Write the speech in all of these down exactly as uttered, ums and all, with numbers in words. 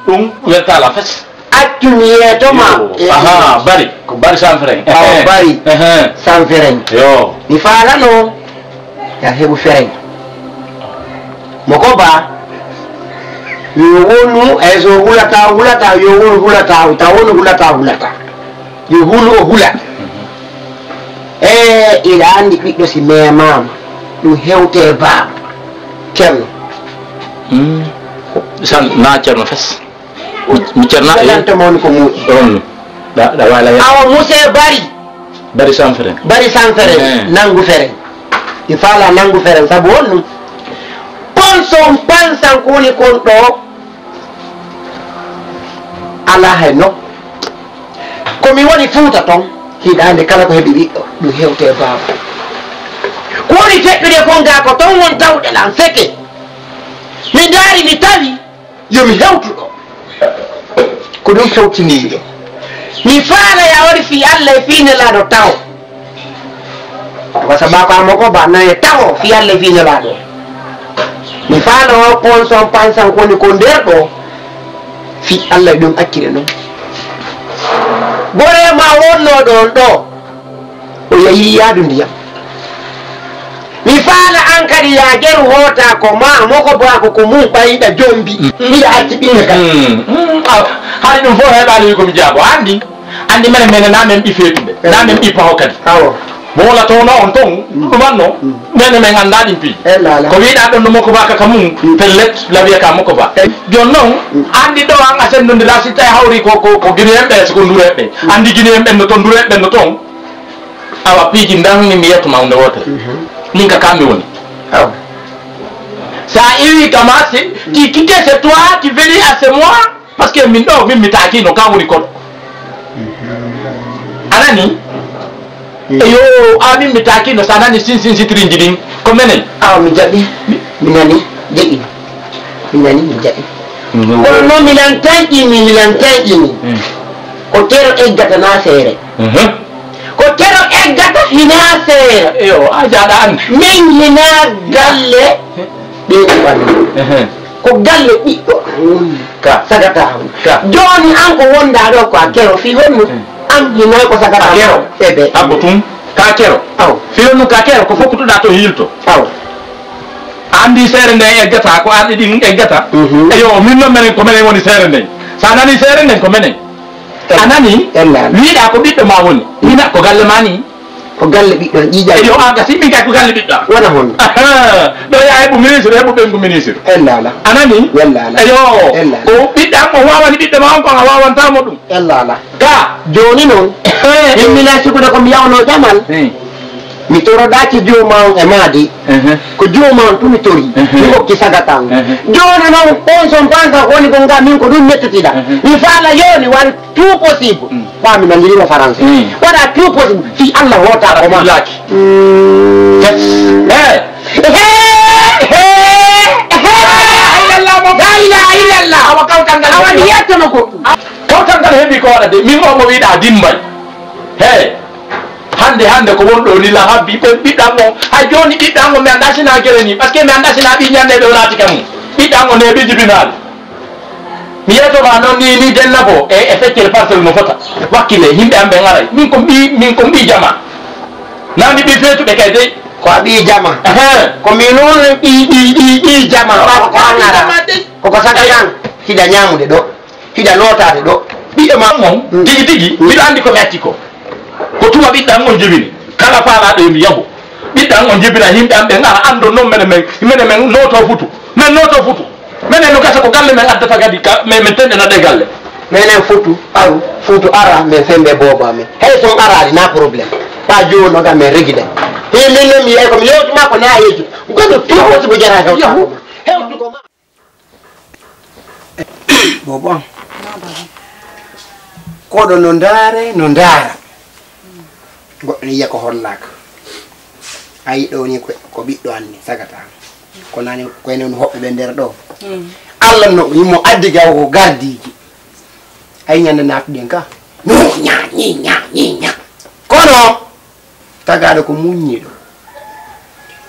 Ɗum weltaala fes. Accu mi yeeto ma. Yo, aha, bari. Ko bari sanfereŋ. Awa bari. Ehe. Sanfereŋ. Yo. Mi faalano. Ya heɓu fereŋ. Mo ko ba. Yo wonu, e so hulata, hulata, yo wonu hulata, ta wonu hulata, hulata. Yo hulu, o hula. E, iɗa anndi ɓiɗɗo si memaama, ɗum hewte baaba. Ceerno. Hmm. San, na Ceerno fes. Mi, mi Ceerno, eh. Welante mon ko muɗi. On, ɗa, ɗa wala ya. Awa muse bari. Bari sanfere. Bari sanfere. Eh. Nangu fere. Mi faala nangu fere, sabu on ɗum. Kon son pansan ko woni kon ɗo. Alaa hay nokku. Ko mi woni Fuuta ton, hiɗaande kala ko heɓi ɓiɗɗo, ɗum hewte e baaba. Ko woni feɗɗude kon gaa ko ton won tawɗe lan seke. Mi ndaari, mi tawi, yo mi hewtu ɗo. Ko ɗum fewtini mi ɗo. Mi faala ya wari fii Alla e fii Nelaaɗo tawo. Wasa bako amoko ba naye tawo fii Alla e fii Nelaaɗo. Mi faala o pon son pansan ko woni ko nder ɗo. Fii Alla e ɗum accire non. Gore ma wonno ɗon ɗo. O yahi yaadu ndiyam. Mi faala an kadi ya jeru hoota ko ma moko ba ko ko mun ɓayiɗa jombi. Miɗa acci ɓiɓɓe kadi. Mm, mm, aw, hari ɗum fof heɓaali wi ko mi jaabo. Anndi? Anndi menen, menen na men ɓi feetuɓe, na men ɓi paho kadi. Awo. Mo wala towno on ton, ɗumanno, menen men annda ɗin piiji. Ko wiɗa ɗon no moko ba ka mum, pellet, lawiya ka moko ba. Jon non, anndi ɗo an a sendondira si tawi hawri ko, ko, ko Guinéen ɓe, si ko Nduren ɓe. Anndi Guinéen ɓen no ton, Nduren ɓen no ton. Awa piiji ndan ni mi yettu ma hunde wootere. Min ka kammi woni. Awa. Sa iwi kama, si, ti kite c'est toi, ti veni à c'est moi. Parce que min ɗo, min mi taakino, kan woni koɗo. A nani? Eyo, a min mi taakino, sa nani sin sin sitirinji ɗin, ko menen. Awa mi jaɓi, mi nani, jeɗi. Mi nani, mi jaɓi. Kono non minan tanƴini, minan tanƴini. Ko tero eggata na seere. Ko tero eggata hina seere. Eyo, a jaɗa an. Min hina galle ɓe ɗuɓani. Ko galle ɓiɗɗo an woni ka sagata on. Jooni an ko wonda ɗo ko a kero fii honno? An hinay ko sagata kero. Ebe. Abbo tun ka kero. Aw. Fii honno ka kero ko fokkutuɗa to hiilto. Aw. Andi seere nde eggata ko an ɗin eggata. Eyo min non menen ko menen woni seere nden. Sa nani seere nden ko menen. A nani? Wiɗa ko ɓiɗɗo ma woni. Hina ko galle ma ni. Ko galle ɓiɗɗo an, ƴiiƴaa. Eyo, an gasi, min kay ko galle ɓiɗɗo an. Wona honno? Aha, ɗo yaa heɓu ministre, heɓu ɓengu ministre. Ella ala. A nani? Walla ala. Eyo, ella ala. Ko ɓiɗɗo an, o waawani ɓiɗɗo ma on, kon a waawanta mo ɗum. Ella ala. Ga. Jooni non, Eh. Min mi na sukude ko mi yawnoo jamal. Eh. Mi torodaaki Jooma on e maadi. Ehe. Ko Jooma on tun mi tori. Ehe. Mi hokki sagata on. Ehe. Jooni non, on son panka ko woni gonga min ko ɗun mettitiɗa. Ehe. Mi faala yoni waɗa tout possible. Mm. Faa mi nangirino Faransi. Mm. Waɗa tout possible. Fii Allah hoota ko ma. Laaki. Mm. Yes. Eh. He, he, he. La ilaha illallah. Awa kawtal ngal. Awa mi yettono ko. Kawtal ngal heɓi ko waɗa de. Min o mo wiɗa dimbay. He. Hande, hande ko won ɗo ni la habbi ɓe ɓiɗɗan on. Hay jooni ɓiɗɗan on mi anndaa si na gere ni. Parce que mi anndaa si na ɓii ñannde ɓe wonati kam. Ɓiɗɗan on ne ɓe jibinaali. Mi yeetoma non ni, ni denna bo e, e feccere parcelle no fota. Wakkile, yimɓe am ɓe ngaray. Min ko ɓii, min ko ɓii jama. Na mi ɓii feetuɓe kay dey. Ko a ɓii jama. Ehe. Ko min non ɓii, ɓii, ɓii, ɓii jama. Ko a ɓii jama dey. Ko ko saga kan. Hiɗa ñaamude ɗo. Hiɗa nootaade ɗo. Ɓiɗɗo ma on, mm, tigi tigi, mm, miɗo anndi ko mi acci ko. Ko tuma ɓiɗɗo an on jibini. Kala faalaaɗo yo mi yahu. Ɓiɗɗo an on jibina yimɓe an ɓe ngara anndon non menen men, menen men nootoo futu. Men nootoo futu. Menen no gasa ko galle men addata kadi ka, men, men tenɗina ɗe galle. Menen futu, aru, futu ara, men sembe boobo amen. Hey, son araali, na problème. Ɓaa jooni no gam men régulé. Hii min non mi yehi ko mi yewtuma ko na yeeju. Goɗɗo tuuɓo si mo jara hewta. Yahu. Hewtu ko ma. Boobo am. Naa baba. Koɗo no ndaare, no ndaara. Goɗɗo ni yiya ko hollaaka. Ayi ɗoo ni ko, ko ɓiɗɗo an ni, sagata. Ko nani, ko enen hoɓɓe ɓe nder ɗoo. Mm. Alla no, mo addi gaw ko gardiiji. Ayi ñande naatuɗen ka. No, ña, ñi, ña, ñi, ña. Kono, tagaaɗo ko muññiiɗo.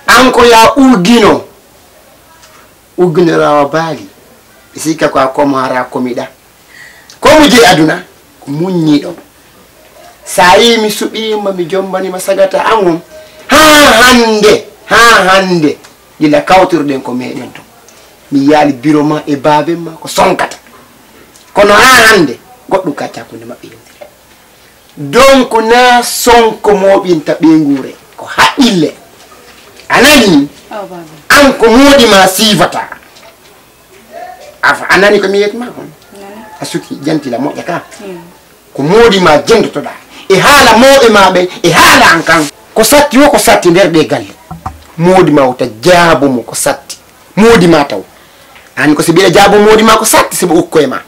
An ko yaa urgino. Ugginoraawa baali, ɓe sikka ko a komo hara komiɗa. Komo jeyi aduna, ko muññiiɗo. Sa yii mi suɓiima, mi jombaniima sagata an on. Haa hannde, haa hannde, gila kawtirɗen ko meɗen ton. Mi yaali biro ma e baaben ma ko sonkata. Kono haa hannde, goɗɗum kacca hakkunde maɓɓe yewtere. Donc, na sonko mooɓinta ɓeynguure, ko haqqille. A nani? Awa, baaba. An ko moodi ma siifata. A fa-, a nani ko mi yetma kon? Nani. A suki, jantila, moƴƴa ka. Hmm. Ko moodi ma jendotoɗa. E haala mooɓe ma ɓen, e haala an kan. Ko satti wo, ko satti nder ɗe galle. Moodi ma wota jaabu mo ko satti. Moodi ma taw. An ko si mbiɗa jaabo moodi ma ko satti si mo ukko e ma.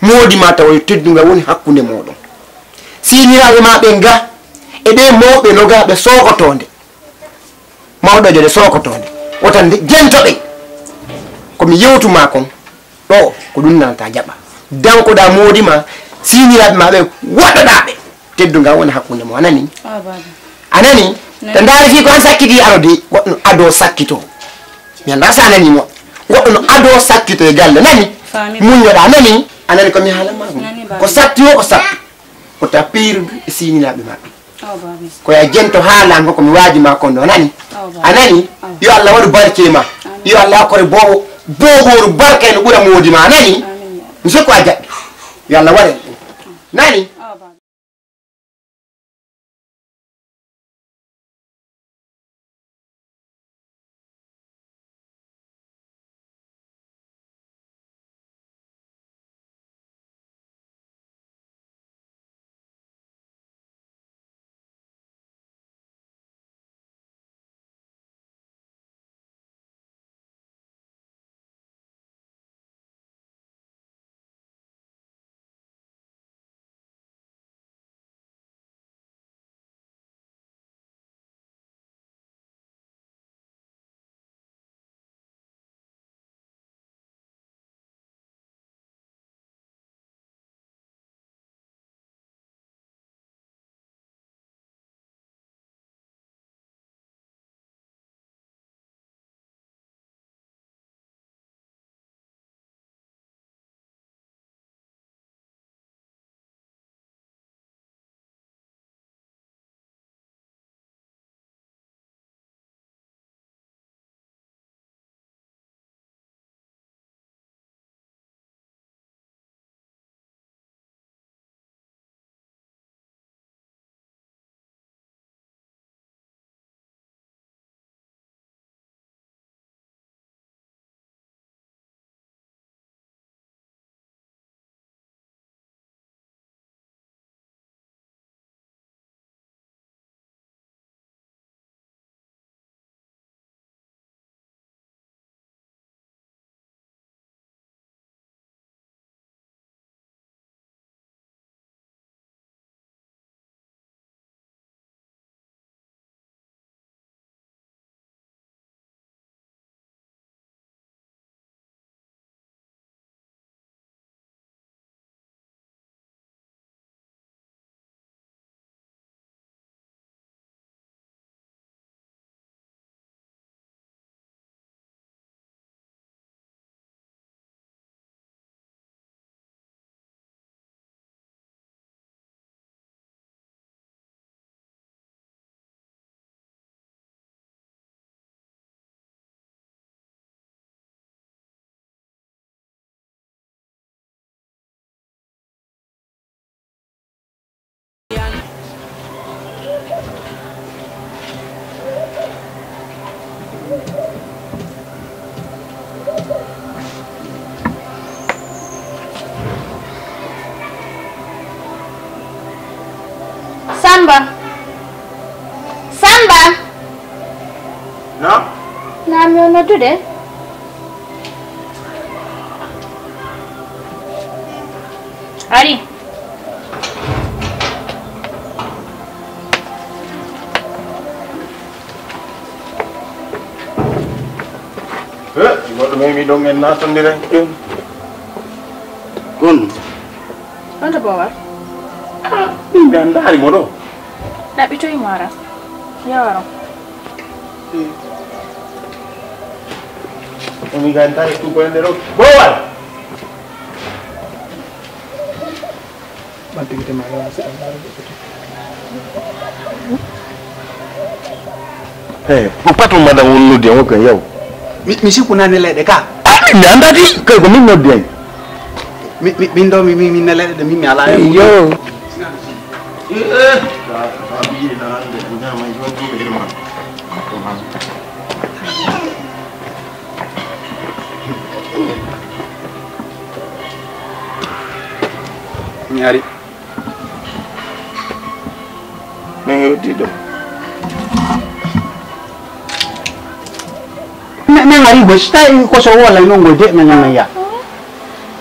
Moodi ma taw yo teddungal woni hakkunde mooɗon. Siiniraaɓe ma ɓen ga e ɓe mawɓe no ga ɓe sookotoonde. Mawɗo jode sookotoonde. Wota nde jento ɓen. Ko mi yewtu ma kon. Ɗo ko ɗum nanta jaɓa. Dankoɗa moodi ma siiniraaɓe ma ɓen waɗɗoɗa ɓe. Teddungal wona hakkunde mo, a nani? Ah, baaba. A nani? Nani. To ndaari fii ko an sakkiti aro de, goɗɗo no adoo sakkitoo. Mi anndaa si a nanii mo. Goɗɗo no adoo sakkitoo e galle, nani? Faami. Muññoɗaa, nani? A nani ko mi haala ma ko? Nani, baaba. Ko satti o, ko satti. Ko ta piirudu e siininaaɓe maɓɓe. Oh, baaba. Ko ya jento haala an ko mi waaji ma kon ɗo, nani? Oh, baaba. A nani? Oh. Yo Allah waɗu barke ma. Amiin. Yo Allah kore boobo, boobooru barke no ɓura moodi ma, nani? Amiin, ya. Mi sokko a jaɓɓi. Yo Allah waɗan ɗum. Nani? Oh, baaba. Samba! Samba! Naam? Naam, yo noddude. Ari. Eh, goɗɗo memi ɗon en naatondira. Kon. Honto Boowal? Ah, min mi andaali mo ɗo. Ɗaɓɓitoy mo ara. Yawaro. Hmm. Min mi andaali ɗum ko ende ɗo. Boowal! Ɓantigite ma ɗon seɗɗa ndaaro goɗɗo to. Eh, ko patron madame woni noddi am, o kan yaw. Mi, mi sikku nane leyɗe ka. Ah, min mi andaali, kay ko min noddi am. Mi, mi, min ɗo, mi, mi, min ne leyɗe ɗe min mi alaa e mum. Yo. Eh, eh. Mi ari. Men hewti ɗo. Men, men ari go, si tawi ko so wala non go de, men, men ya.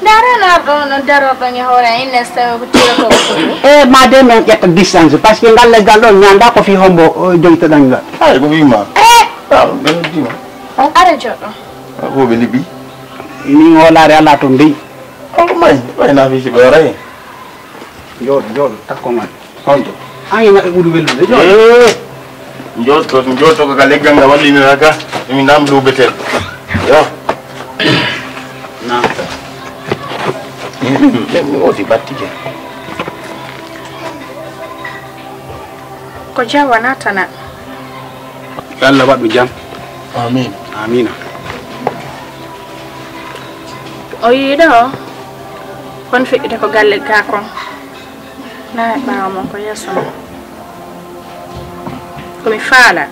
Ndaara no arɗo on ɗon darorɗon e hoore an, inne so tawi ko tiiroto ko fof. E ma de men ƴetta distance, parce que ngal leggal ɗon ñanda ko fii hombo, o, joytoɗon ngal. Ay, ko fii ma. Eh! Ah, men heddima. Ara joɗɗo. Ah, ko ɓe liɓi? Min hoolaare alaa toon dey. On ko may, way na fii si ɓe waray. Jooɗo, jooɗo, takko ngal. Honto? An e maɓɓe ɓuri wellude, jooɗo. Eh, jooɗo, jooɗo ko ka leggal ngal wallinira ka, emi naam luubetel. Yo. Naam. Ɗen mi oti battike. Ko jam wonaa tan. Yo Allah waɗu jam. Amin. Amina. O yii ɗo, kon feƴƴude ko galle gaa kon. Na e ɓaawo mon ko yeeso mon. Ko mi faala.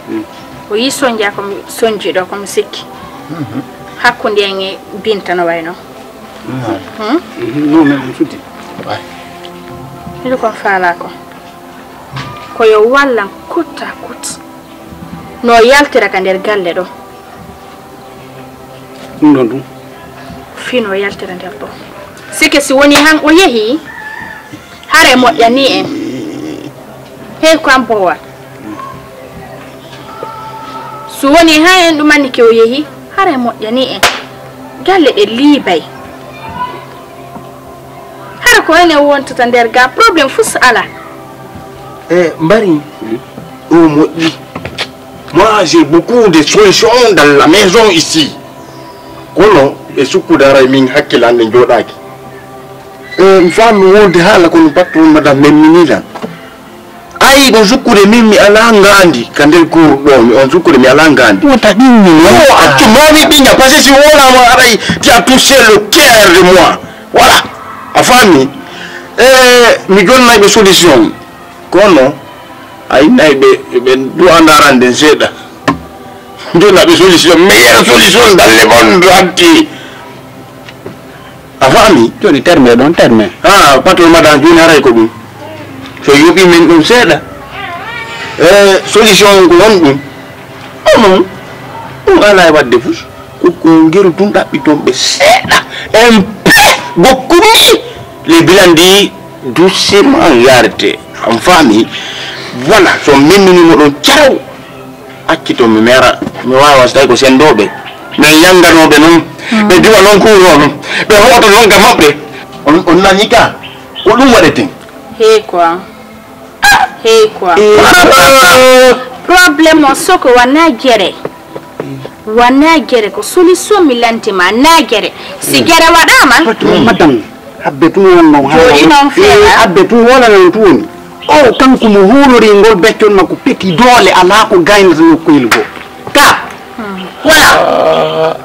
Mm. O yii sonja ko mi sonji ɗo, ko mi sikki. Mhm. Hakkunde en e Binta no wayno. Mm. Hmm? Mhm. No, men on suddi. Waay. Miɗo kon faala ko. Ko yo wallan kutta kut. No yaltira ka nder galle ɗo. Ɗum ɗon ɗum. Fii no yaltira nder ɗo. Sike si woni han o yehi, hara e moƴƴani en. Hey, ko an boowal. So woni han en ɗum anni ke o yehi, hara e moƴƴani en. Galle ɗe liibay. Hara ko enen wontata nder ga, problème fus ala. Eh, Mbari, ɗo moƴƴi. Moi, j'ai beaucoup de solutions dans la maison ici. Kono, ɓe sukkude haray min hakkilande jooɗaaki. Eh, mi faami wonde haala kono patron madame memminii lan. Ayi, ɗum sukkude min mi alaa ngaandi ka nder kuru ɗo, mi on sukkude mi alaa ngaandi. Wota ɓinni non. Non, accu ma mi ɓinna, parce que si wona mo aray, tu as touché le cœur de moi. Voilà. A faami? Eh, mi jonnay ɓe solution. Kono, a innay ɓe, ɓe du'a ndaran den seeɗa. Jonna ɓe solution, meilleure solution dans le monde entier. A faami? Jooni terme ɗon, terme. Ah, patron madame, jooni haray ko ɗum. So yoɓi men ɗum seeɗa. Eh, solution on ko honɗum? Onon, ɗum alaa e waɗde fus. Ko, ko ngeru tun ɗaɓɓiton ɓe seeɗa. Un peu, beaucoup mi. Les bilandi doucement yarete. On faami? Voilà, so mennini mo ɗon caraw. Acci to mi meera, mi waawa so tawi ko senndooɓe. Men yannganooɓe non, ɓe diwa non kuuroo non, ɓe hoota non ka maɓɓe. On, on nanii ka? Ko ɗum waɗeten. Hey quoi. Hey quoi. Eh. Problème o soko wa na jere. Wa na jere ko solution mi lanti ma na jere. Si jere waɗaama. Patron, madame, habbe tun won non. Jooɗi non feewa. Habbe tun wona non tun woni. O kanko mo huulori ngol beccol makko peti doole alaa ko gaynata nokkoyel goo. Ka. Voilà.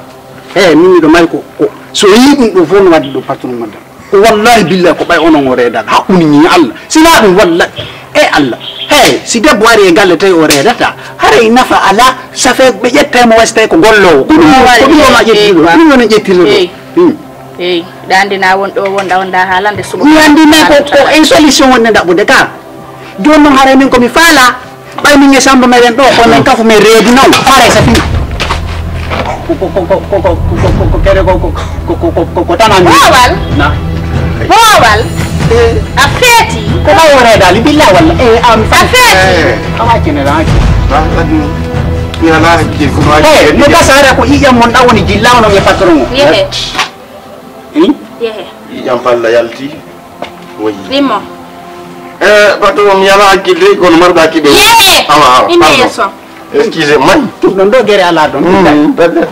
Eh, min miɗo mari ko, ko, so yii ɗum ɗo fof no waɗi ɗo patron madame. Ko wallahi billahi ko ɓay onon o reedaaka, haqqun ñii Allah. Si naa ɗun wallahi, e Allah. Hey, si debbo ari e galle tawi o reedataa, haray nafa alaa, safe ɓe ƴetta e mo wasita ko golloowo. Ko ɗun, ko ɗun wona ƴettude ɗoo, ko ɗun wona ƴettude ɗoo. Hmm. Hey, ɗa anndi na won ɗoo wonɗa, wonɗa haalande suɓo. Mi anndi na ko, ko en solution wonde ɗaɓɓude ka. Jooni non haray min ko mi faalaa, ɓay min e Sammba meɗen ɗoo, ko men kafu men reedi non, haray sa fii. Ko, ko, ko, ko, ko, ko, ko, ko, ko, kere ko, ko, ko, ko, ko, ko, ko tana min. Boowal? Na. Boowal? Eh. A feeti? Ko ɓay o reedaali, billaa walla? Eh, am. A feeti? Eh. A waccine, a waccine. Ah, kadi, mi alaa hakkille, ko mi waccine. Eh, no gasa hara ko ƴiiƴam mon ɗan woni jillaa onon e patron o. Yehe. Hmm? Yehe. Ƴiiƴam balla yalti. Woyi. Ɗimmo. Eh, patron, mi alaa hakkille, kono marɗa hakkille. Yehe! Awa, awa, ɗimmo pardon. Yeeso. Excusez-moi. Ɗun ɗoo gere alaa ɗon. Hmm, d'accord.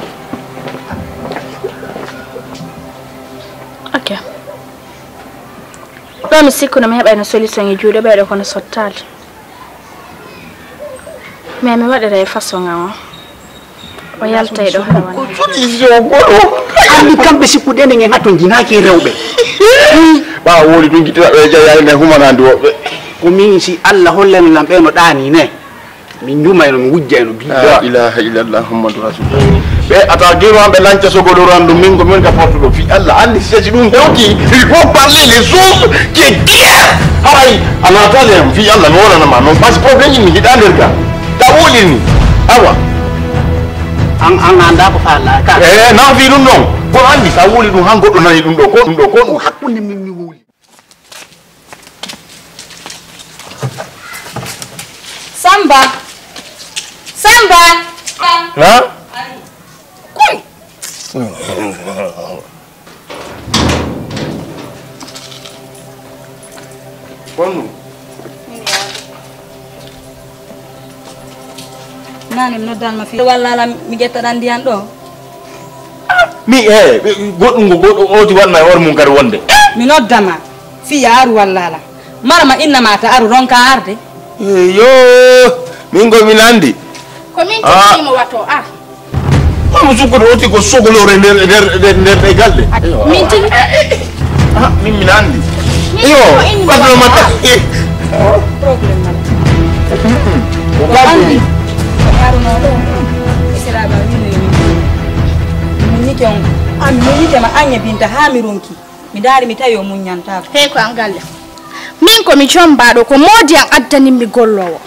Ok. Ɗoo mi sikkuno mi heɓayno solution e juuɗe ɓeeɗo kono sottaali. Mais mi waɗiray façon an o. O yaltay ɗoo hara wonde. Ko solution goɗɗo. Anndi kamɓe sikkuɗe enen en hatonjinaaki e rewɓe. Ɓaawo woni ɗun giɗɗo ɓe jeyaa enen humanandi woɓɓe. Ko min si Allah hollani lan ɓe no ɗaanii ne. Min njumayno, min wujjayno, billahi. La ilaha illallah Muhammadu Rasulullah. Ɓe ata gero an ɓe lanca sogoloro an ɗum, min ko min ka portuɗo. Fi Allah anndi si sesi ɗum hewti, il faut parler les choses qui est clair. Haray, a naataali am, fi Allah mi wonana ma non, parce que problème in mi hiɗa nder ga. Ta woli ni. Awa. An, an annda ko faalaa ka. Eh, na fi ɗum ɗon. Ko anndi sa woli ɗum han goɗɗo nani ɗum ɗo, ko ɗum ɗo, ko ɗum hakkunde min mi woli. Samba! Samba! Na? Koy! Bonnu. Naane mi noddan ma fii. Walla ala mi ƴetta ɗan ndiyan ɗo. Mi, eh, goɗɗum ko goɗɗo ooti wanna e hoore mum kadi wonde. Mi nodda ma. Fii a aru walla ala. Mara ma inna ma ta aru ronka arde. Eyo, min ko min andi. Ko min tigi mo wato, ah. Hono sukkude oti ko sogoloore nder, nder, nder, nder ɗe galle. Min tigi. Ah, min, min andi. Min ko indi wadde ma ta-, eh. Problème ma. Ko andi. Ko yaruno ɗo. Esiraɓe a wino e min. Mi muññike on. Ah, mi muññike ma añe binta haa mi ronki. Mi daari, mi tawi o muññantaako. Hey, ko an galle. Min ko mi jombaaɗo, ko moodi an addanimmi golloowo.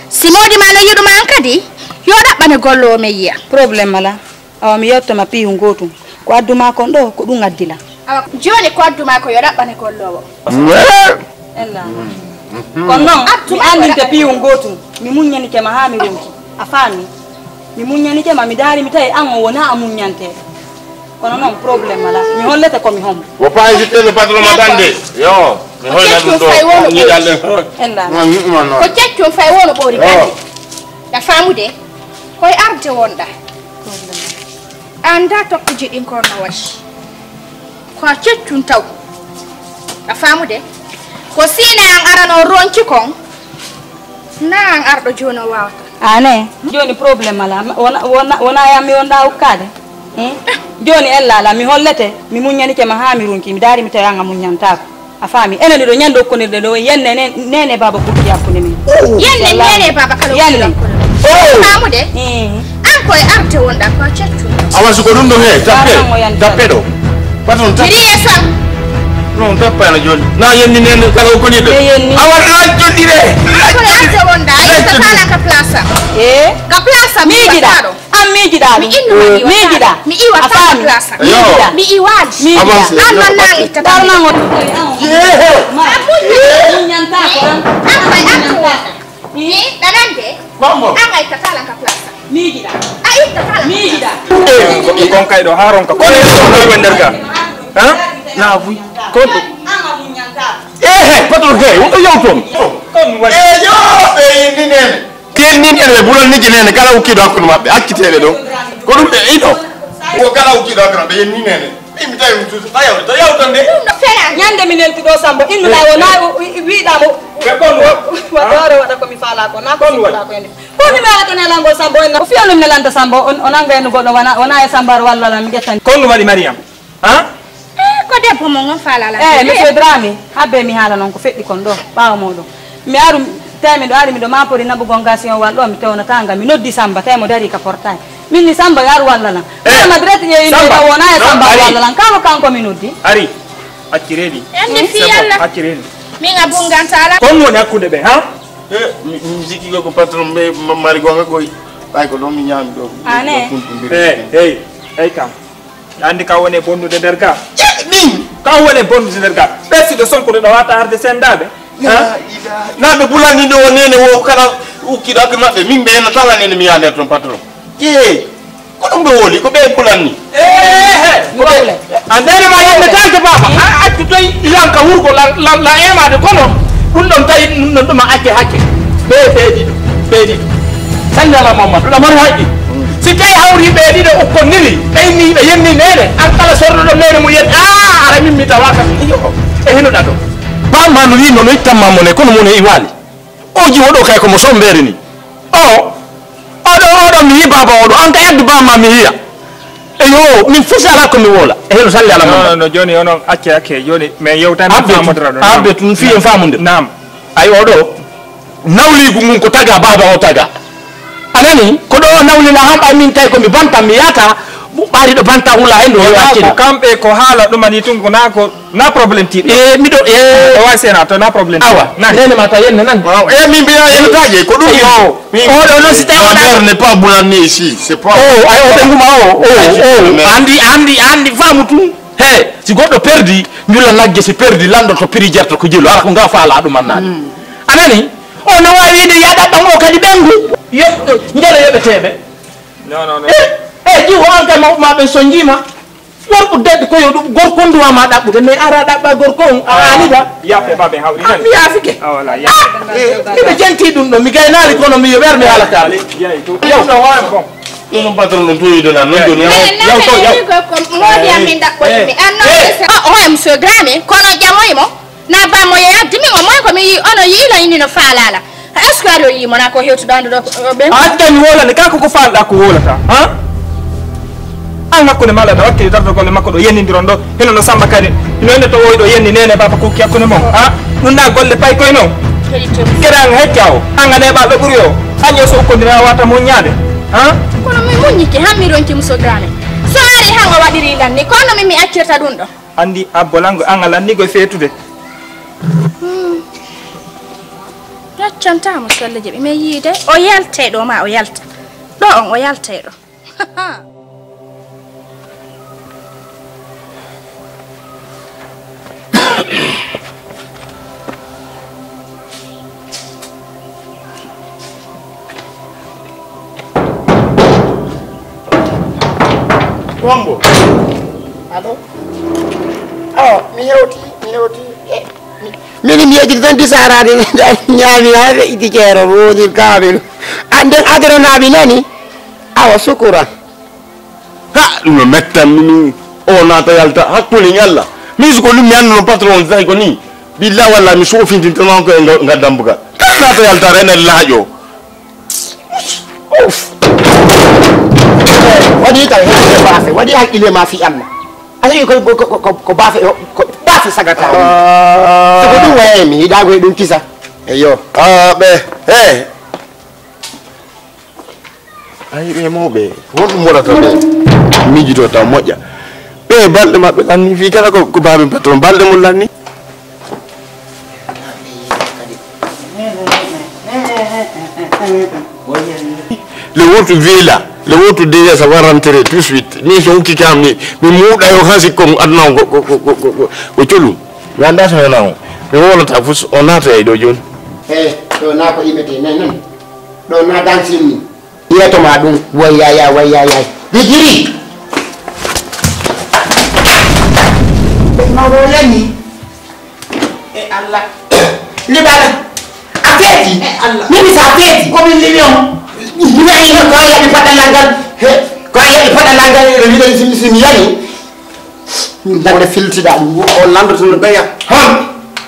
Si moodi ma no yiɗuma an kadi, yo ɗaɓɓane golloowo men yi'a. Problème alaa. Awa mi yewta ma piihu ngootu. Ko addu ma kon ɗo, ko ɗum addi lan. Awa jooni ko addu ma ko yo ɗaɓɓane golloowo. Ella. Kono non, mi anndinte piihu ngootu. Mi muññanike ma haa mi ronki. A faami? Mi muññanike ma, mi daari, mi tawi an on wonaa a muññanteeɗo. Kono non, problème alaa. Mi hollete ko mi homo. Wo pas hésiter le patron ma dande. Yo, mi holla ɗum ɗo. Ñiiɗal ɗen. Ella. Ma, ma, ma, ma. Ko keccum fay wono ɓoori kadi. A faamude? Koye arde wonɗa. Annda tokkuji ɗin ko no wayi. Ko a ceccun taw. A faamude? Ko siine an arano ronki kon. Na an arɗo jooni o waawata. Ane, jooni problème alaa. Ma-, wona, wona, wona yammi wonɗa ukkaade? Hmm? Jooni ella alaa, mi hollete, mi muññanike ma haa mi runki, mi daari mi tawi an a muññantaako. A faami? Enen ɗiɗo ñande okkondirɗe ɗo, yenne ne-, nene baaba ɓurti hakkunde men. Yenne nene baaba kala ɓurti hakkunde men. Faamude? Hmm. An ko e arde wonɗa, ko a caccu. Awa, si ko ɗum ɗo, he, tappe, tappe ɗo. Patron, tappe. Miɗi yeeso. Non, tappano jooni. Na yenni nene kala o koni ɗo. Awa, rajjo ɗire. Ko e arde wonɗa, a yetta kala ka place am. Eh? Ka place am, miijiɗa. An miijiɗa ɗum. Mi innu ma, mi iwata. Miijiɗa. Mi iwata ka place am. Miijiɗa. Mi iwaali. Miijiɗa. An non nan ittata. Darnan o. Yehe. Ma. An muññi. Muññanta ko an. An koy an ko. Ni, ɗanande, an a ittata lan ka place am. Miijiɗa. A ittata lan ka place am. Miijiɗa. Eh, ko, ko kon kay ɗo, haa ronka. Ko ni ɗo, ɗo, ɗo, nder ga. Ha? Na buy. Kon ɗo. Eh, he, patron, he, on ɗo yawton. Eh, yo, ɓe indi nene. Ɓe indi nene, ɓe bulon niki nene, kala ukkiiɗo hakkunde maɓɓe, acciteeɓe ɗo. Ko ɗum ɓe iɗo. Ko kala ukkiiɗo hakkunde maɓɓe, ɓe indi nene. Min mi tawi mo toujours, a yawta, yawta nde. Ñande mi nelti ɗo Sambo, innuɗa wona, wiɗa mo. Ɓe kono. Wadde ore waɗa ko mi faala ko, na ko mi faala ko ende. Ko mi mawata nelangol Sambo, en na ko fiyolum nelanta Sambo, on, on anga en goɗɗo wona, wona e Sambar walla lan mi ƴettani. Ko ɗum waɗi Mariam? Ha? Eh, Ko debbo mon on faalaa lan. Eh, monsieur Dramé, habbe mi haala non ko feɗɗi kon ɗoo, ɓaawo mooɗon. Mi aru, tawi miɗo ari, miɗo maapori naɓugol nga si on wal ɗoo, mi tewnataa nga. Mi noddi Samba, tawi mo darii ka portail. Min ni Samba yo ar walla lan. Eh, Madret ƴeewi Samba. Nde wona e Samba walla lan. Kano kanko mi noddi. Ari, acci reedi. Anni fi Yalla. Acci reedi. Min a bungantaa lan. Kon woni hakkunde ɓe, ha? Eh, mi, mi sikki ko patron ɓe ma-, mari gonga koy. Ɓay ko ɗon mi ñaami ɗo. Ane. Eh, hey, hey kam. Andi ka woni e bonnude nder ga? Min! Ka woni e bonnude nder ga? Ɓe si ɓe sonkude ɗo wata arde sendaaɓe? Ha? Naa ɓe bulani ɗo o nene wo kala ukkiɗo hakke maɓɓe. Min ɓe no tala nene mi yaha nder ton patron. Ee, ko ɗum ɓe woli, ko ɓe bulani. Ee, he, ko ɓe. An nene ma yande tante baba. A accu toy ilan ka wurgo la, la, la ema de kono. Ɗum ɗon tawi ɗum ɗon ɗum a acce hakke. Ɓe, ɓe ɗiɗo, ɓe ɗiɗo. Salli ala Muhammad, ɗum ɗon mari haqqi. Si tawi hawri ɓe ɗiɗo ukkon nini, ɓe inni, ɓe yenni nene, an kala sorruɗo nene mum yen, aa, ara min mi tawaka. Iyo, e hino ɗaɗo. Bamma no wi nono ittanma mone, kono mone iwali. O jiwo ɗo kay ko mo sombere ni. O, oɗo, oɗo mi yi baba oɗo, an kay addu bamma mi yiya. Eyo, min fof si ala ko mi wola. E hino salli ala Muhammad. Non, non, non, joni onon acce hakke, joni, mais yewtande famodira ɗo. Abbe tun, fi en famude. Naam. Ay oɗo. Nawliigu ngun ko taga baaba o taga. A nani? Ko ɗo o nawlina han ɓay min tawi ko mi bantan mi yaata, ɓaari ɗo bantan hula hen ɗo yo accina. Ko kamɓe ko haala ɗumani tun ko na ko na problème tiiɗo. E miɗo e o wa sena to na problème. Awa. Nani? Nene ma ta yenne nan. Waaw, e min mbiya yenne taje ko ɗum yo. Oɗo non si tawi on n'est pas boulanger ici, c'est pas. O ay o ɓe nguma o o o andi andi andi famu tun. He, si goɗɗo perdi, njula nagge si perdi, lanɗo to piri jerto ko jelu, ara ko nga faala ɗum annaade. A nani? O no waawi wiide, "Yaa ɗaɓɓan o kadi ɓenngu." Yo, njara yoɓeteeɓe. Non, non, non. Eh, eh, jiwo an kay mawɓe ma ɓen sonjii ma. Worɓe deɗɗe ko yo ɗum gorko on duwa ma ɗaɓɓude, mais ara ɗaɓɓa gorko on, a aani ba? Yaafe ba ɓe hawri. Ah, mi yaafike. Ah, voilà, yaafe. Ah, eh, miɓe jenti ɗum ɗo, mi gaynaali kono mi yo wer mi haala kaali. Yaay, to. Yow. Ɗum ɗo hoore bon. Ɗum patron ɗum tuuyido nan non joni. Yaw to yaw. Ko moodi am min ɗaɓɓoyi mi. An non. Oh, oh, monsieur Dramé, kono jamoy mo. Na ba mo yaddi min o moy ko mi yi ono yi la ini no faalala. Est-ce que aɗo yi mo na ko hewtuɗo anduɗo ɓen? A adda mi wolande ka ko ko faalɗa ko wolata. Ha? An hakkunde maɗa ɗa wakkili darto golle makko ɗo yennindiron ɗo. Hino no Samba Kane, hino ene to woyɗo yenni nene baba kukki hakkunde mon. Ha? Ɗum na golle pay koye non. Keɗa an hecca o, an a neeɓa ɓe ɓuri o. An yo so ukkondira a wata moññaade. Ha? Kono mi muññike, han mi ronki muso Dramé. So ari han o waɗiri lan ni, kono min mi accirta ɗum ɗo. Andi abbo lango an a lanni goy feetude. Hmm. Gaccanta mo solle je ɓe men yiide. O yaltay ɗo ma o yalta. Ɗo on o yaltay ɗo. Wongo. Allo? Awa, mi hewti, mi hewti. Eh, mi, mini mi yejjiti tan disaraade ñaami haa feƴƴiti ceero wonir kaamel. An nden adoro naaɓi nani? Awa, sukura. Ha, ɗum no mettan mini o naata yalta hakkunde ñalla. Min si ko ɗum mi annduno patron on tawi ko ni. Billa walla mi sofintinta non ko e nga, nga dambugal. Kala naata yalta renen laaƴo. Uf. Waɗi tan hakkille baafe, waɗi hakkille ma fi Allah. A tawi ko, ko, ko, ko, ko baafe, ko baafe sagata. Ah. So ko ɗum waye mi yiɗa ko e ɗum kisa. Eyo. Ah, ɓe, hey. Ayi, ɓe mawɓe, honɗum waɗata ɓe? Miijito taw moƴƴa. Ɓe balɗe maɓɓe lanni fii kala ko, ko baabi patron, balɗe mum lanni. Le wotu vila, le wotu déjà ça va rentrer tout de suite. Ni so hukki kam ni, mi muuɗa yo hansi kon aduna on ko, ko, ko, ko, ko, ko, ko colu. Mi annda so hena on. Mi wowlata fus, o naata e ɗo jooni. Eh, ɗo na ko iɓete, nan, nan. Ɗo na dancing ni. Yeeto ma ɗum, wayyaya, wayyaya. Bigiri! Mawɗo yani. E Allah. Liɓal. A feeti. E Allah. Mimi sa feeti. Ko min liɓi on. Ñayi no ko yaɓi paɗalal ngal. He, ko yaɓi paɗalal ngal, e wiɗen simi simi yani. Min dañde filtiɗa ɗum, o landoto no ɓeya. Hon?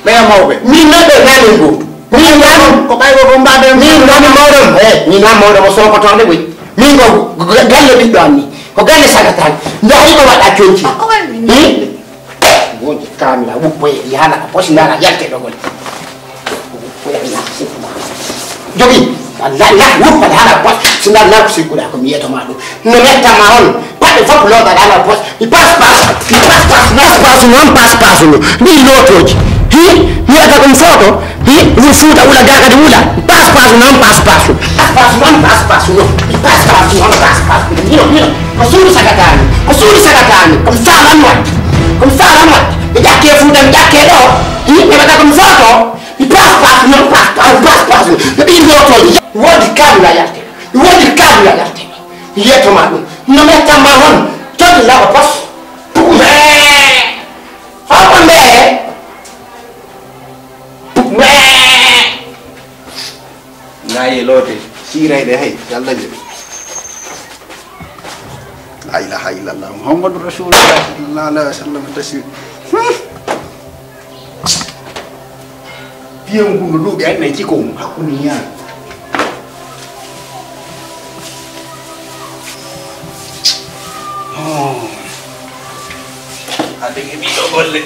Ɓeya mawɓe. Min nan ɗo namin goo. Min nan ko ɓaygo ko mbaɗen. Min nani mawɗo mo. Eh, min nan mawɗo mo sokotoonde koy. Min ko g-, g-, galle ɓiɗɗo an ni. Ko galle sagataani. Njahi ko waɗa conci. Hmm? Wonde kamila wuppoye, yaala ko posi, nana yalte ɗo gol. Jogi, la, la, wuppa, yaala ko posi, si nana ko sigguɗa ko mi yeto ma ɗum. No mettama on, paɗe fof looga yaala ko posi, mi pas pas, mi pas pas, pas pas non, pas pas non. Ɗi lootoji. Hi, mi waɗa ɗum foto, hi, won Fuuta wula, ga kadi wula. Pas pas non, pas pas non. Pas pas non, pas pas non. Pas pas non, pas pas non. Mino, mino. Ko suudu sagatani, ko suudu sagatani, ko mi faalano waɗde, ko mi faalano waɗde. Mi ƴakke Fuuta, mi ƴakke ɗo, yimɓe ɓe ko mi foto, mi pas pas, non pas pas, pas pas, no ɓii lootoji. Woodi kaabila yarte, woodi kaabila yarte. Mi yettoma ɗum, no mettanma hon, tolni laɓa pos. Puku hee, hoko mbee, puku mbee. Ngaye loote, siirayɗe hay, Yalla jaɓi. La ilaha illallah, Muhammadu Rasulullah sallallahu alaihi wasallam, tasi. Hmm. Piyon ngun no ɗuuɗi, ay, nay ciko mum, hakkunde ñaami. Oh. Hade ke ɓiɗɗo golle.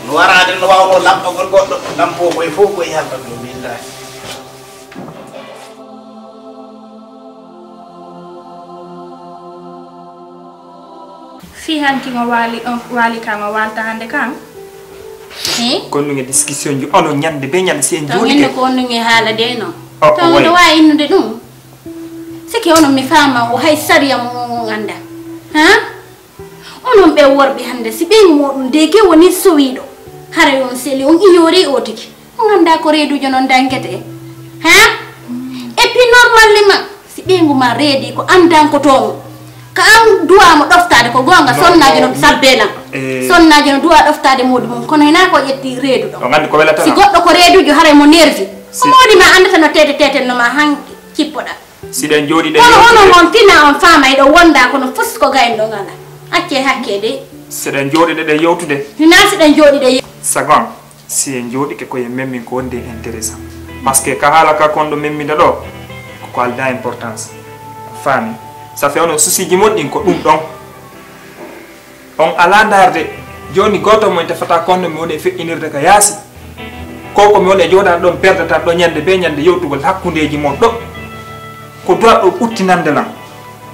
No waraade no waawnoo lamɗagol goɗɗo, lampoo koye fof koye halkagol, billahi. Fii hanki mo waali, on waali kan, o waalta hannde kan? Hee? Kon ɗum e discussion ji, ono ñande be ñande si en to jooɗike. Ñande ko on ɗum e haala de non. O, o to on wayi. Ɗo waawi innude ɗum. Sike onon mi faama o hay sariya mo on on annda. Ha? Onon ɓe worɓe hannde, si ɓeyngu mooɗum deeke woni sowiiɗo, haray on seli, on iyorii o tigi. On anndaa ko reeduujo non dankete? Ha? Et puis normalement, si ɓeyngu maa reedii ko an dankotoongo, ka an duwaa mo ɗoftaade ko goonga, sonnaajo no sabbee lan. Eh. Sonnaajo no duwaa ɗoftaade muuɗum on, kono hinaa ko ƴetti reeduɗo. On anndi ko welata lan. Si goɗɗo ko reeduujo, haray mo nervi. Ko moodi maa anndata no teete teeten no maa han kippoɗaa. Siɗen jooɗii ɗe kono yewtude. Onon on fina on faama eɗo wonda kono fus ko gayno ɗon ala. Accee hakkee de. Siɗen jooɗii ɗe ɗe yewtude. Hinaa siɗen jooɗii ɗe ye- Sagon, si en jooɗike ko en memmin ko wonde intéressant. Parce que ka haala ka kon ɗo memminda ɗo, ko ko aldaa importance. Faami? Ça fait onon souci ji mon ɗin ko ɗum ɗon. On alaa ndaarde. Jooni gooto mo en tefata kono mi woni e feƴƴinirde ka yaasi. Ko ko mi woni e jooɗaade ɗon perdata ɗo ñande be ñande yewtugol hakkundeeji mon ɗo. Ko duwaa ɗo ɓuttinande lan.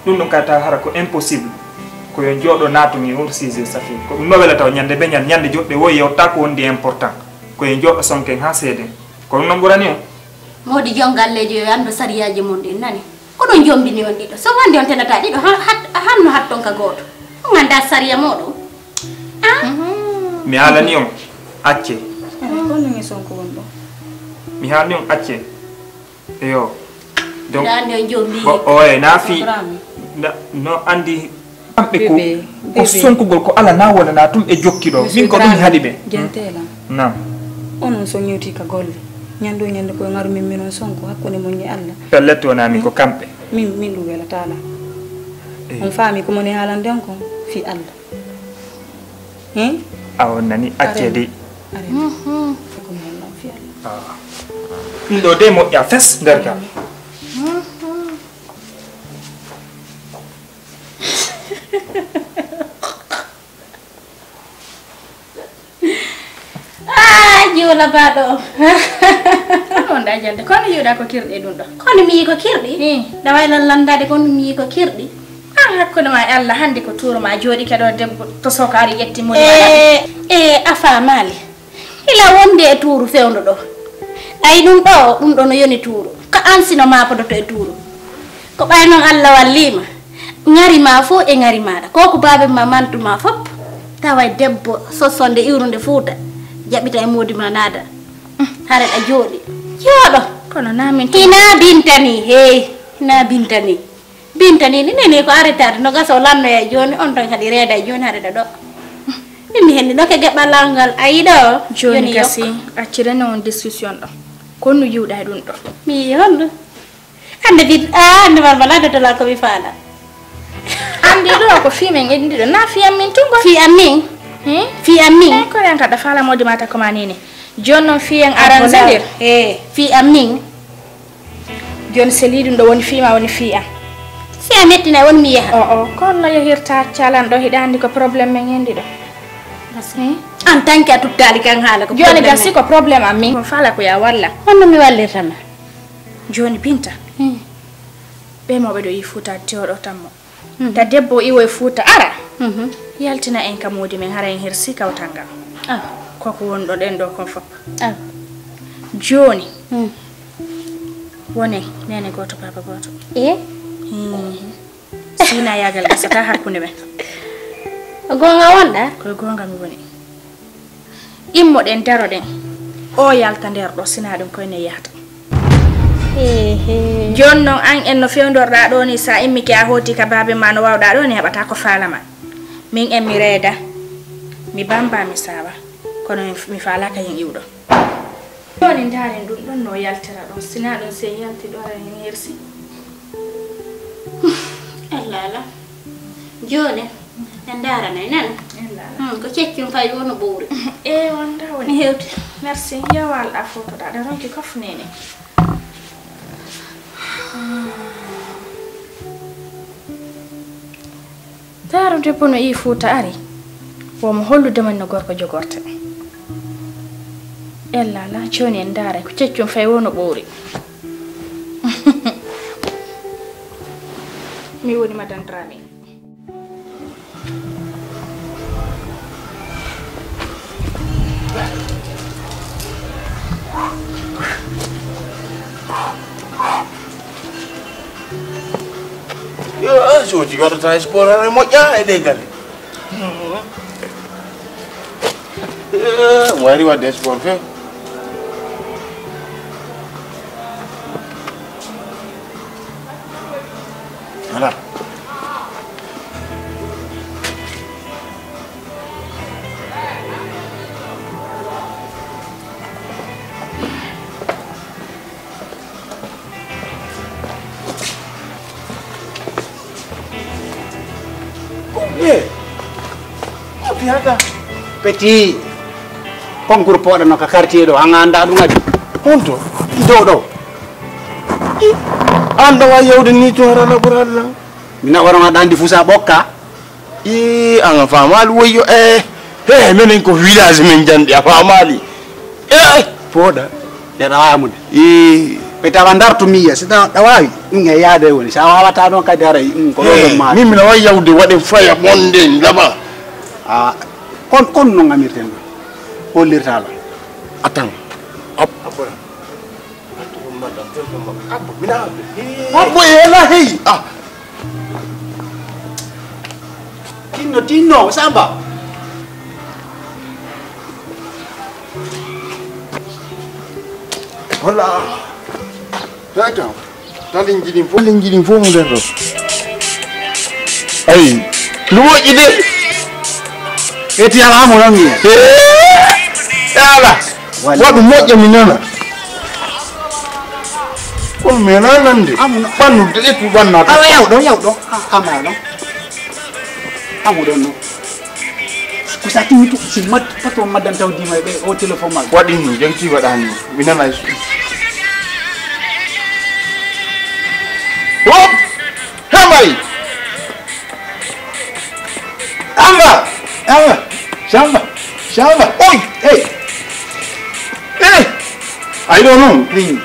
Ɗum ɗon kay tawa hara ko impossible. Ko yo jooɗo naatu mi on sujet safi. Ko ɗum no welata o ñande be ñande, ñande joɗɗe woy yewta ko wondi important. Ko yo jooɗo sonken haa seeden. Ko ɗum non ɓurani on. Moodi jon galleejo yo anndu sariyaaji mon ɗin nani. Ko ɗon jombini on ɗiɗo. So wonde on tenata ɗiɗo, ha-, hat-, hanno hatton ka gooto. On anndaa sariya mooɗon. Ah? Mi haalani on, accee. Eh, ko non e Sonko won ɗo? Mi haalani on, accee. Eyo. Donc, ndaa nde on jombi. Bo, oye, na fi, na, no anndi. Kamɓe ko, bébé, ko bébé. Sonkugol ko ala na wona na tum ɓe jokki ɗo. Min ko ɗum haɗi ɓe. Monsieur Dramé, jentee lan. Naam. Onon so ñewti ka golle. Ñande o ñande ko e ngaru min minon Sonko hakkunde mon e Alla. Pellet wona min ko kamɓe. Min, min ɗum welataa lan. Eh. On faami ko mon e haalande on kon fii Alla. Hein? A on nani accee de. Are. Are. Mhm. Ko mi Alla on fii Alla. Ah. Ɗum ɗo de moƴƴa fes nder kam. Mhm. Ah, jiwla baɗo. Kono on ɗa jalde, kono yiwɗa ko kirɗi ɗum ɗo. Kono mi yi ko kirɗi? Eh. Ɗa wawi lan landaade kono mi yi ko kirɗi? An hakkunde ma e Allah, hannde ko tuuru ma jooɗike ɗo debbo to sokari ƴetti moni ma. Eh, eh, a faamaali. Hila wonde e tuuru fewndo ɗo. Ay ɗum ɗo, ɗum ɗo no yoni tuuru. Ko an sino maakodoto e tuuru. Ko ɓay noon Allah walliima. Ŋari ma fof e ŋari maaɗa. Ko ko baabe ma mantu ma fof. Tawa e debbo sossonde iwrunde Fuuta. Jaɓita e moodi ma naada. Hare ɗa jooɗi. Jooɗo. Kono na min. Hina bintani, hey. Hina bintani. Binta ni, ni neni ko arrêté no gaso lannoya jooni, on tan kadi reeda jooni hade ɗo. Min mi henni ɗo ke geɓalal ngal, ayi ɗo. Jooni gasi, accirene on discussion ɗo. Ko no yiwɗa e ɗum ɗo? Mi yi holɗo? Hannde bi, ah, hannde man bala dotola ko mi faala. Anndi ɗo ko fii men enndi ɗo, na fii am min tun ko? Fii am min? Hmm? Fii am min? Eh, ko yan kaɗa faala modi mata ko ma nene. Jooni noon fii en arrangé ndir. Eh, fii am min? Jooni, seli ɗum ɗo woni fii ma, woni fii am. Si a mettinay won mi yaha. O, o, ko no yahirta calanɗo, hiɗa anndi ko problème men en ɗiɗo. Basi. Hmm? En tant que a tuttaali kan haala ko jooni problème gasi men. Ko problème am min. Ko faala ko ya walla. Honno mi wallirta ma? Jooni Binta. Hmm. Ɓe mo ɓe ɗo yi Fuuta tewɗo tammo. Mhm. Ta debbo iwo e Fuuta ara. Mhm. Yaltina en ka moodi men hara en hersi kawtal ngal. Ah. Ko ko wonɗo ɗen ɗo kon fop. Ah. Jooni. Hmm. Wonen neene gooto, baaba gooto. E? Hmm. Sinayaagal gasata hakkunde men. Ko goonga wonɗa? Ko e goonga mi woni. Immoɗen, daroɗen. O yalta nder ɗo, sinaa ɗum koyne yahata. Ehe. Jooni non, an en no fewndorɗaa ɗo ni, sa immike a hooti ka baabe ma no wawɗaa ɗo ni, heɓata ko faala ma. Min en mi reeda, mi bamba, mi saawa. Kono mi, mi faalaaka yen iwɗo. Jooni ndaaren ɗum ɗon no yaltira ɗon, sinaa ɗum si en yalti ɗo ara en hersi. Allah, Allah. Jooni, en ndaaranay, nani? En ndaara. Hmm, ko ceccum fay wonno ɓowri. E, wonda woni hewti. Merci. Yo wal a fotoɗa, ɗa ronki kof nene. Daaro debbo no ii Fuuta ari. Wo mo hollude men no gorko jogorte. Ella, la, jooni en ndaara ko ceccum fay wonno ɓowri. Mi woni Madame Dramé. Yo, ah, so jigaɗo ta sport, aɗa moƴƴa e ɗe galle. Eh, mo wari wadde sport few. Voilà. Eh, ko fiyata? Petit, concours poɗano ka quartier ɗo, an a anndaa ɗum adi? Honto? Dow ɗo. I, an ɗo wawi yawde ni to harala ɓuraɗo lan. Mi naɓono aɗa anndi fusa ɓokka. Ii, an a faamaali woyyo, eh, he, menen ko village men janɗi, a faamaali? Eh! Pooɗa, nde ɗa waawi amude. Ii. Ɓe tawa ndartu miya, si tawa ɗa waawi, ɗum e yaade woni. Si a waawataa ɗon kadi haray, ɗum ko ɗo ɗon maata. Min mina wawi yawde waɗen faya bonde ndama. Ah, kon, kon no ngamirten ɗum. Hollirtaa lan. Atan. Ab-, abbo, mina. Abbo, e la hey. Ah. Tinno, tinno, Samba. Wala. Tata. Talin jidin fo, talin jidin fo mo der ɗo. Ay, lu moƴƴi de. Eti ala mo non mi. Eh, ala. Wala. Waɗu moƴƴa mi nana. Kono mi nana nande. Amuno. Ɓannu de ƴettu ɓannata. Awa yaw ɗon, yaw ɗon. Ah, ama yaw ɗon. Amu ɗon non. Ko sa timi tu, si mat, patron maddan taw dima ɓe o téléphone ma. Waɗi ni, jogiti waɗani. Mi nana. Hop! Hemay! Amba! Amba! Samba! Samba! Oi! Hey! Hey! I don't know. Hey!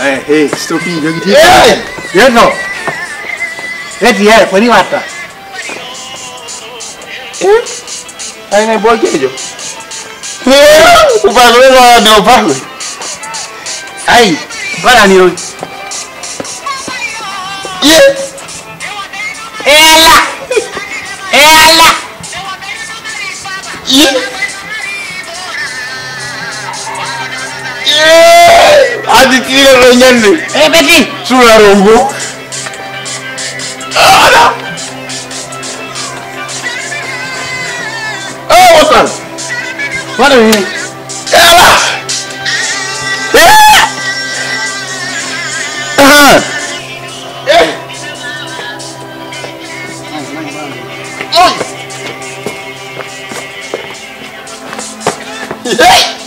Eh, eh, stop yi, jogiti. Eh! Yetto. Eti, eh, ko ni watta? Eh? Ay, ne boy kejo. Eh, ko ba ko ba do ba. Ay, wala ni on. Ye. Eh, Allah. Eh, Allah. Ye. Ye. Adi tira lo nyande. Eh, beti. Sula rongo. Ala. Eh, watan. Wala ni. Ala. Eh. Hey!